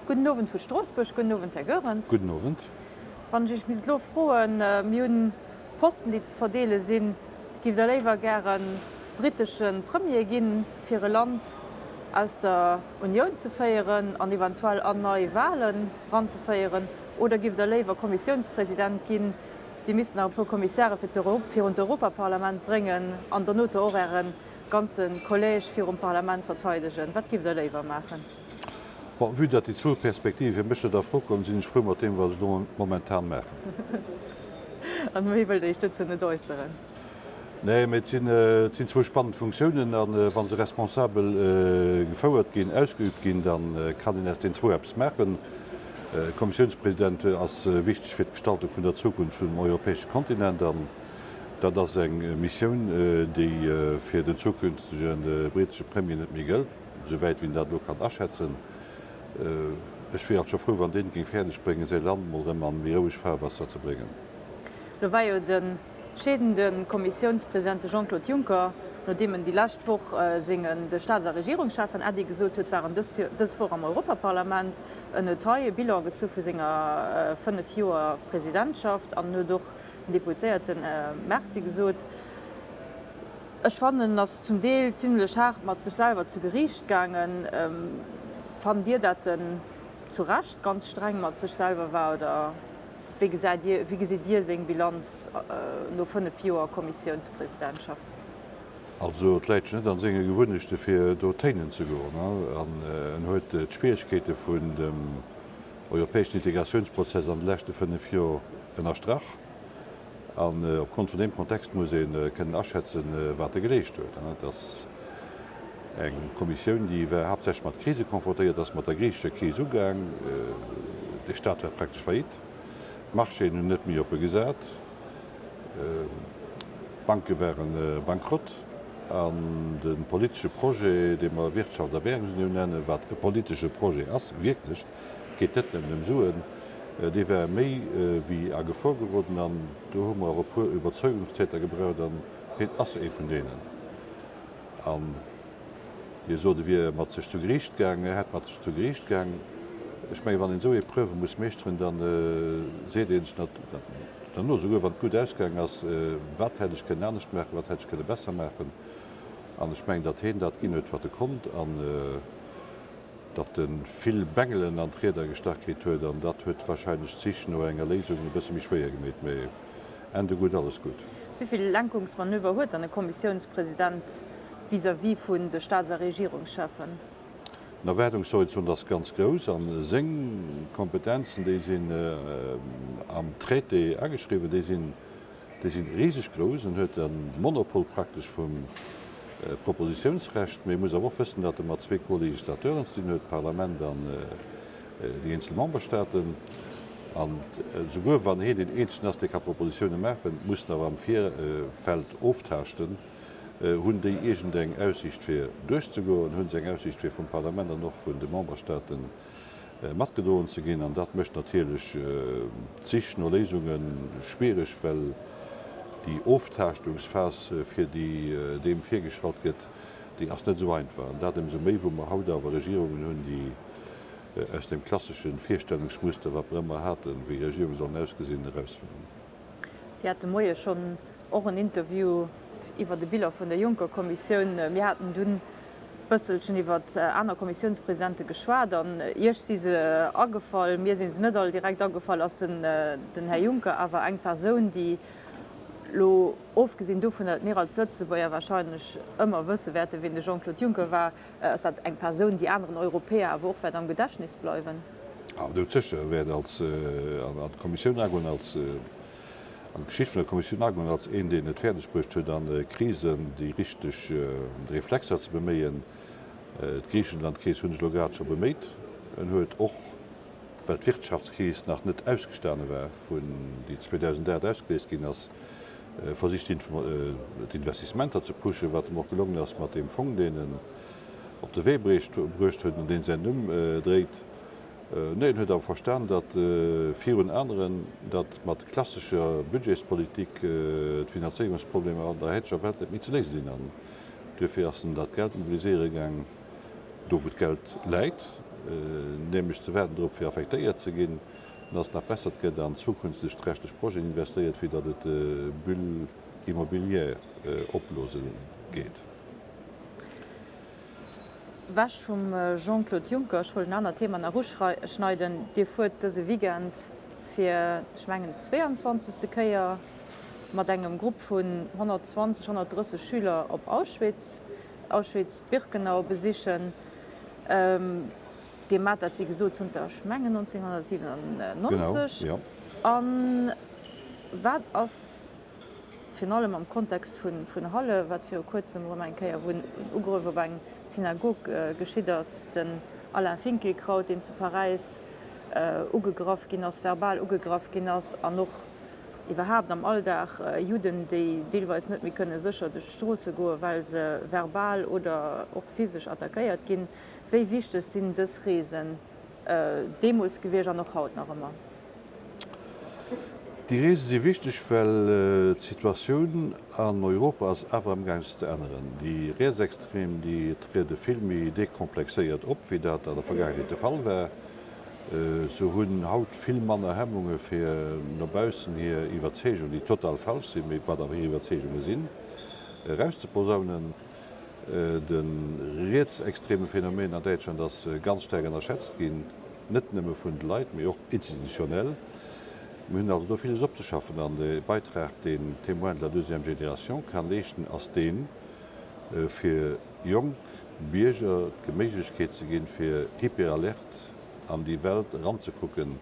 Gudden Owend vu Stroossbuerg. Gudden Owend, Här Goerens. Gudden Owend. Wann ech Iech misst elo froen, mir hunn Posten, déi ze verdeele sinn, Giff Der léiwer gäre brittesche Premier ginn, fir e Land aus der Unioun ze féieren an eventuell an nei Wahlen ranzeféieren, oder giff Der léiwer Kommissiounspresident ginn, Dir misst nach e puer Kommissäre fir virun d'Europaparlament bréngen an dernoter och Äre ganze Collège virum Parlament verteidegen? Wat giff Der léiwer maachen? Bon, vue datt déi zwou Perspektive fir mech net a Fro kommen, sinn ech frou mat deem, wat ech elo momentan maachen. An méi wëllt Der Iech dozou net äusseren? Nee, mee et sinn, et sinn zwou spannend Funktiounen a wa se responsabel gefouert ginn, ausgeübt ginn, da kann een aus deenen zwou eppes maachen. E Kommissiounspresident ass wichteg fir d'Gestaltung vun der Zukunft vum europäesche Kontinent an dat ass eng Missioun, déi fir den zukünftege britesche Premier net méi gëllt. Esou wäit wéi een dat elo kann aschätzen. Ech wier alt scho frou, wann deen et géing fäerdeg bréngen, säi Land mol erëm an méi roueg Fahrwasser ze bréngen. Lo war jo de scheedende Kommissiounspresident, de Jean-Claude Juncker, nodeem en déi lescht Woch sengen de Staats a Regierungscheffen Äddi gesot huet, war en dës Woch am Europaparlament. En huet hei e Bilan gezu vu senger 5 Joer Presidentschaft an en huet och den Deputéierten Merci gesot. Ech fannen en ass zum Deel zimlech haart mat sech selwer zu Geriicht gaangen. Fannt Dir dat en zu Recht ganz streng mat sech selwer war oder wéi gesäit Dir, wéi gesitt Dir seng Bilanz no 5 Joer Kommissiounspresidentschaft? Also et läit jo net an senge Gewunnechte fir do téinen ze goen an en huet d'Schwieregkeete vun dem europäeschen Integratiounsprozess an de leschte 5 Joer ënnerstrach. An opgrond vun deem Kontext muss ee kënnen aschätzen, wat e geleescht huet. Et ass eng Kommissioun, déi war haaptsächlech mat Krise konfrontéiert ass, mat der griichescher Kris ugaang. De Staat war praktesch faillite. D'Marchéen hunn net méi op e gesat. D'Banke ware bankrott. An de politesche Projet, dee mer Wirtschafts a Währungsunioun nennen, wat e politesche Projet ass, wierklech, Et geet net nëmmen ëm Suen, dee war méi wéi a Gefor geroden an do hu mer och e puer Überzeugungstäter gebraucht an hien ass ee vun deenen. An Dir sot, e wier mat sech zu Geriicht gaang, e hätt mat sech zu Geriicht gaang. Ech mengen, wann een esou Epreuve muss meeschteren, da seet ee sech derno, esouguer wann et gutt ausgaang ass, Wat hätt ech kënnen anescht maachen, wat hätt ech kënne besser maachen? An ech mengen, datt hien dat ginn huet, wat e konnt. An datt e vill Bengelen an d'Rieder gestach kritt huet an dat huet wahrscheinlech d'Sich no enger Léisung e bësse méi schwéier gemeet. Mee Ende gut, alles gut. Wéi vill Lenkungsmanöver huet dann e Kommissiounspresident vis-à-vis vun de Staats a Regierungscheffen? Den Erwaardungshorizont ass ganz grouss a seng Kompetenzen, déi sinn am Traité ageschriwwen, déi sinn Déi sinn riseg grouss. En huet de Monopol praktesch vum Propositiounsrecht, mee e muss awer och wëssen, datt e mat zwee Co-Législateuren ze dinn huet, d'Parlament an déi eenzel Memberstaaten. An esouguer wann heen deen eenzegen ass, dee ka Propositioune maachen, muss en awer am Virfeld oftaaschten, Hunn déi iergendeng Aussiicht fir duerchzegoen, hu se eng Aussiicht fir vum Parlament an och vun de Memberstaaten matgedroen ze ginn. An dat mécht natierlech d'Sich no Léisunge schwiereg, well déi Oftaaschtungsphas, fir déi deem virgeschratt gëtt, déi ass net esou einfach. An dat ëmsou méi, wou mer haut awer Regierungen hunn, déi aus deem klassesche Virstellungsmuster, wat mer ëmmer haten, wéi Regierunge sollen ausgesinn, erausfalen. Dir hat de Moie schonn och en Interview iwwer de Bilan vun der Juncker-Kommissioun. Mir haten dunn bësselchen iwwer aner Kommissiounspresidente geschwat an Iech si se agefall, mir si se net all direkt agefall. Ass den den Här Juncker awer eng Persoun, déi elo, ofgesinn dovun, datt mir als Lëtzebuerger wahrscheinlech ëmmer wësse wäerten, wien de Jean-Claude Juncker war, ass dat eng Persoun, déi aneren Europäer awer och wäert am Gedächtnis bleiwen? Doudsécher wäert als an d'Kommissioun agoen als. An d'Geschicht vun der Kommissioun agoen als een, deen et fäerdeg bruecht huet, a Krisen déi richteg Reflexer ze beméien. D'Griichenlandkris hunn ech elo grad scho beméit. En huet och, well d'Wirtschaftskris nach net ausgestane war, vun déi 2008 ausgeléist ginn ass, versicht d'Investissementer ze pushen, wat em och gelongen ass mat deem Fong, deen en op de Wee bruecht huet an deen säin Numm dréit. Nee, en huet awer verstan, datt virun aneren, datt mat klassescher Budgetspolitik d'Finanzéierungsproblemer an der haiteger Welt net méi ze léise sinn. An duerfir ass en dat Geld mobiliséiere gaang, do wou d'Geld läit. Nämlech ze waarden drop fir affektéiert ze ginn, dann ass et nach besser et gëtt an zukunftsträchteg Projeten investéiert, wéi datt et Bulle immobilière opblose geet. Wech vum Jean-Claude Juncker, ech wollt en anert Thema nach uschneiden. Dir fuert dëse Weekend fir, ech mengen, d'zweianzwanzegste Kéier mat engem Grupp vun 120, 130 Schüler op Auschwitz, Auschwitz-Birkenau besichen. Dir maacht dat, wéi gesot, zënter, ech mengen, 1997. Genau, jo. A wat ass virun allem am Kontext vun Halle, wat viru Kuerzem erëm eng Kéier, wou en Ugrëff op eng Synagog geschitt ass, den Alain Finkielkraut, deen zu Paräis ugegraff ginn ass, verbal ugegraff ginn ass, an och iwwerhaapt am Alldag Judden, déi deelweis net méi kënne sécher duerch d'Stroosse goen, well se verbal oder och physesch attackéiert ginn. Wéi wichteg sinn dës Reesen deemools gewiescht an och haut nach ëmmer? Déi Reese si wichteg, well d'Situatioun an Europa ass awer amgaang sech ze änneren. Déi Rietsextrem, déi triede vill méi dekomplexéiert op, wéi dat an der Vergaangenheet de Fall war. Se hunn haut vill manner Hemmunge fir no baussen hir Iwwerzeegungen, déi total falsch sinn, mee wat awer hir Iwwerzeegunge sinn, erauszeposaunen. De rietsextreme Phänomen an Däitschland ass ganz staark ënnerschätzt ginn, net nëmme vun de Leit, mee och institutionnel. Mir hunn also do villes opzeschaffen an de Beitrag, deen Témoins de la deuxième génération kann leeschten, ass deen, fir jonk Bierger d'Méiglechkeet ze ginn, fir hyperalert an déi Welt eranzekucken,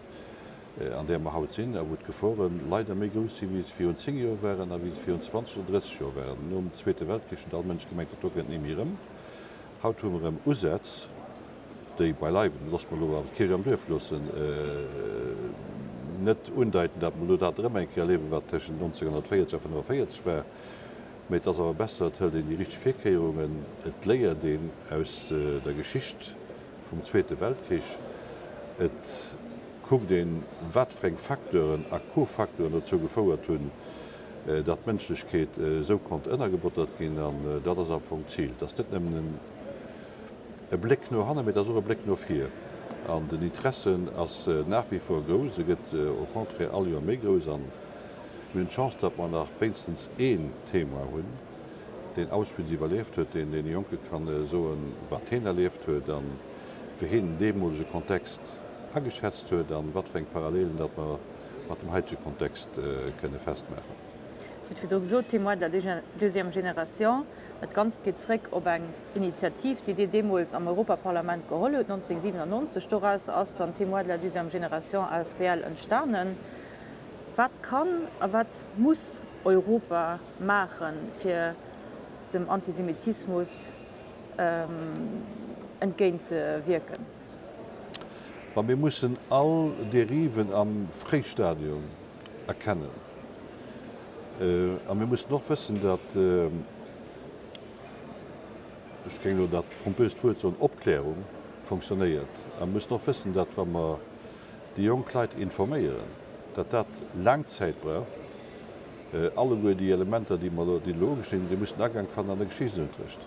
an där mer haut sinn a wou d'Gefore leider méi grouss sinn, wéi se virun 10 Joer waren a wéi se virun 20 oder 30 Joer waren. Nom Zweete Weltkrich huet all Mënsch gemengt, dat do kënnt ni méi erëm. Haut hu mer erëm Usätz, déi beileiwen, loosse mer elo awer d'Kierch am Duerf loossen, net undeiten, datt mer elo dat erëm eng Kéier erliewen, wat tëschent 1940 a 1945 war. Mee et ass awer besser, et hëlt een déi richteg Virkéierungen, et léiert een aus der Geschicht vum Zweete Weltkrich, et kuckt een, wat fir eng Facteuren a Cofacteuren dozou gefouert hunn, datt d'Mënschlechkeet esou konnt ënnergebottert ginn. An dat ass am Fong d'Zil. Et ass net nëmmen e Bléck no hannen, mee et ass och e Bléck no vir. An den Interesse ass nach wie vor grouss, e gëtt au contraire all Joer méi grouss. An mir hunn d'Chance, datt mer nach wéinstens een Témoin hunn, deen Auschwitz iwwerlieft huet, deen deene Jonke kann soen, wat heen erlieft huet a wéi heen den deemolege Kontext ageschätzt huet an wat fir eng Parallelen datt mer mat dem haitege Kontext kënne festmaachen. Dir hutt virdru gesot, Témoins de la deuxième génération, dat Ganzt geet zréck op eng Initiativ, déi Dir deemools am Europaparlament geholl hutt, 1997. Doraus ass dann Témoins de la deuxième génération asbl entstanen. Wat kann a wat muss Europa maachen, fir dem Antisemitismus entgéint ze wierken? Ma mir mussen all Deriven am Fréistadium erkennen. A mir mussen och wëssen, datt, ech géing elo dat pompöst Wuert soen, Opklärung fonctionnéiert. A mir mussen och wëssen, datt, wa mer déi jonk Leit informéieren, datt dat laang Zäit brauch. Alleguer déi Elementer, déi mer elo, déi elo ugeschnidden hunn, déi mussen Agank fannen an de Geschichtsunterricht.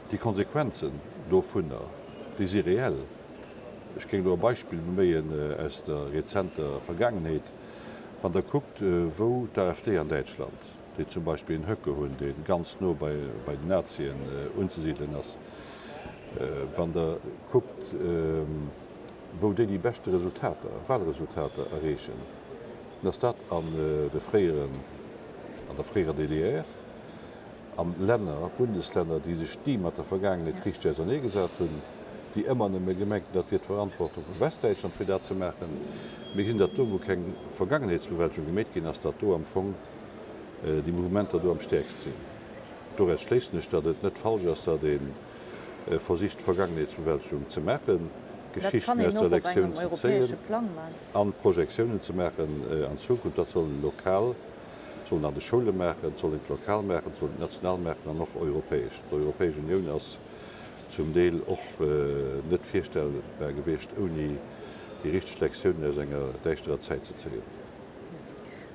Déi Konsequenzen dovunner, déi si reell. Ech géing elo e Beispill beméien aus der rezenter Vergaangenheet. Wann Der kuckt, wou d'AfD an Däitschland, déi zum Beispill en Höcke hunn, dee ganz no bei den Nazien unzesidelen ass, wann Der kuckt, wou déi déi beschte Resultater, Wahlresultater erreechen, dann ass dat an de fréieren, an der fréierer DDR. An Länner, Bundesländer, déi sech ni mat der Vergaangenheet richteg auserneegesat hunn, déi ëmmer nëmme gemengt hunn, dat wier d'Verantwortung vu Westdäitschland, fir dat ze maachen. Mir gesinn, datt do, wou keng Vergangenheetsbewältegung gemeet ginn ass, datt do am Fong déi Mouvementer do am stäerkst sinn. Doraus schléissen ech, datt et net falsch ass, datt ee versicht, Vergangenheetsbewältegung ze maachen, Dat kann Geschichten een aus der och op Lektioun engem ze europäesche zéien Plang maachen. an Projektiounen ze maachen an d'Zukunft. Dat soll lokal Soll een an de Schoule maachen, soll een et lokal maachen, soll een et national maachen an och europäesch. D'Europäesch Unioun ass zum Deel och net virstellbar gewiescht, ouni déi richteg Lektiounen aus enger däischterer Zäit ze zéien.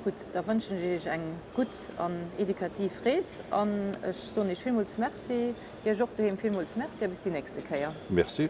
Gutt, da wënschen ech Iech eng gutt an edukativ Rees an ech soen Iech villmools Merci, Iech och doheem villmools Merci a bis déi nächste Kéier. Merci.